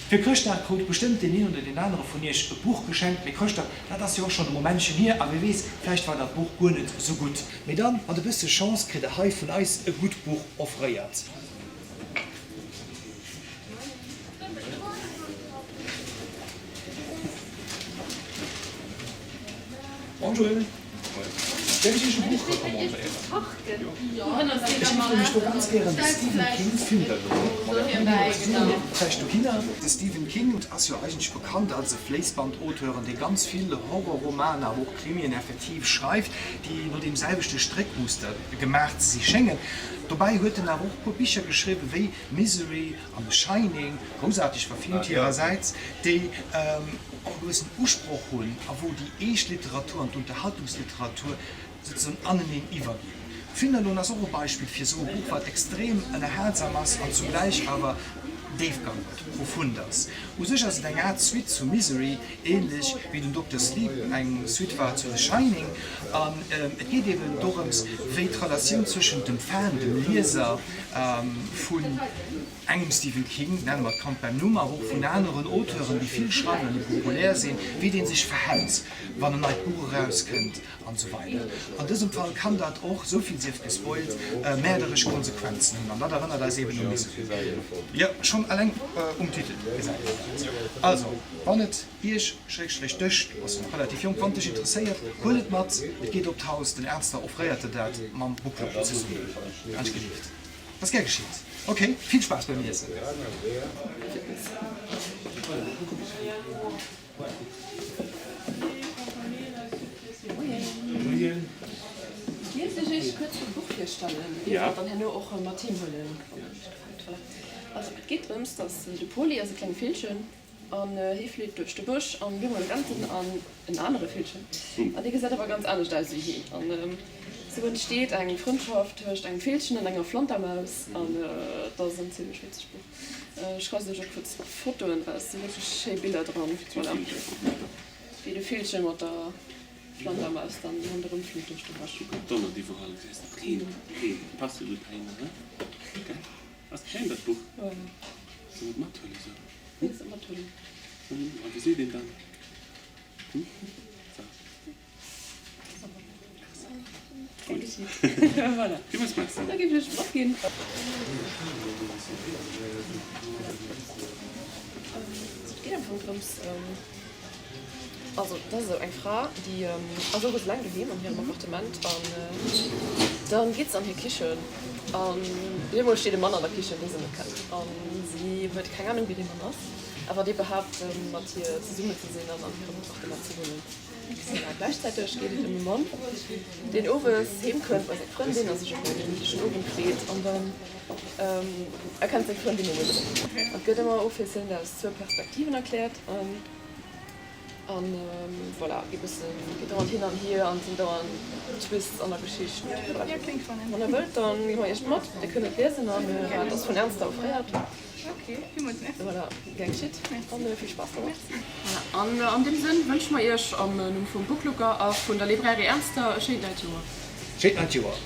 Fir Chrëschtdag krut bestëmmt deen een oder deen anere vun iech e Buch geschenkt, mee Chrëschtdag, dat ass jo och schonn e Momentchen hier a wie weess, vläicht war dat Buch guer net esou gutt. Mee dann, mat e bësse Chance, kritt der hei vun eis e gutt Buch offréiert. Bonjour, däerf ech Iech e Buch recommandéieren? Ech géif nämlech do ganz gären de Stephen King Finderlohn mat Ärer Meenung zesummen vläicht dohinner. De Stephen King ass jo eigentlech bekannt als e Fléissbandauteur, dee ganz vill Horrorromaner, awer och Krimien effektiv schreift, déi no deem selwechte Stréckmuster gemaach ze si schéngen. Dobäi huet en awer och e puer Bicher geschriwwen, wéi Misery an The Shining, groussaarteg verfilmt hirersäits, déi och e gewëssen Usproch hunn a wou déi eescht Literatur an d'Unterhaltungsliteratur souzesoen aneneen iwwerginn. Finderlohn ass och e Beispill fir esou e Buch, wat extrem ënnerhalsam ass an zugläich awer Déifgang huet, profund ass. U sech ass et eng Aart Suite zu Misery, ähnlech wéi den Dokter Sleep eng Suite war zu The Shining. An et geet eben dorëms, wéi d'Relatioun zwëschent dem Fan, dem Lieser vun engem Stephen King, nenne mer d'Kand beim Numm, awer och vun aneren Auteuren, déi vill schreiwen an déi populär sinn, wéi dee sech verhält, wann en neit Buch erauskënnt an esou weider. An dësem Fall kann dat och, esou vill sief gespoilt, mäerderesch Konsequenzen hunn. An dat erënnert eis eben u Misery. Jo, schonn eleng um Titel gesäit een dat. Also, wann et Iech, Schrägstrich dech, du bass jo nach relativ jonk, wann et dech interesséiert, huel et mat, et geet op d'Haus, den Ernster offréiert der dat mam Bookclub zesummen. Ganz gelift. Ass gär geschitt. Ok, vill Spaass beim Liesen! Moien. Dierft ech Iech kuerz d'Buch virstellen? Dir dierft et dann herno och mat heem huelen, wann et Iech gefält. Voilà. Also, et geet drëms, dass de Poli ass e klenge Villchen an hie flitt duerch de Bësch an bemol rennt en an en anere Villchen an dee gesäit awer ganz anescht aus wéi hien. An esou entsteet eng Frëndschaft tëscht engem Villchen an enger Flantermaus an et ass en zimmlech witzegt Buch. Ech weisen iech och kuerz d'Fotoen well et sinn wierklech schéi Biller dran. Voilà, wéi de Villchen mat der Flantermaus dann ronderëm flitt duerch de Bësch. Donnert iwwerall, gesäis de, Reen, Reen, passt jo gutt heihinner, he? Gell? Ass schéin dat Buch. Soll et mathuelen sou? Wéi se mathuelen? A wéi seet een dann? Hm? So. Gär Gutt. geschitt. Voilà. Villmools Merci. Da géif ech iech matginn. Et geet am Fong drëms, also dat ass esou eng Fra, déi ass owes eleng doheem an hirem Appartement an dann geet se an hir Kichen an op eemol steet e Mann an der Kichen, dee se net kennt an si huet keng Anung, wien dee Mann ass, awer dee behaapt mat hir zesummen ze sinn an an hirem Appartement ze wunnen. Voilà, gläichzäiteg geet et ëm e Mann, deen owes heem kënnt bei seng Frëndin a sech op e gemittlechen Owend freet an dann erkennt seng Frëndin en net erëm. Et gëtt ëmmer ofwiesselnd aus zwou Perspektiven erkläert. An voilà, geet bëssen, geet dauernd hin an hier an et sinn dauernd Twists an der Geschicht. Voilà. Wann der wëllt, dann gi mer iech mat, dir kënnt et liesen an et ass vun Ernster offréiert. Voilà, gär geschitt an vill Spaass domat. Voilà, an an deem Sënn wënsche mer iech am Numm vum Booklooker a vun der Librairie Ernster e schéint neit Joer. Schéint neit Joer!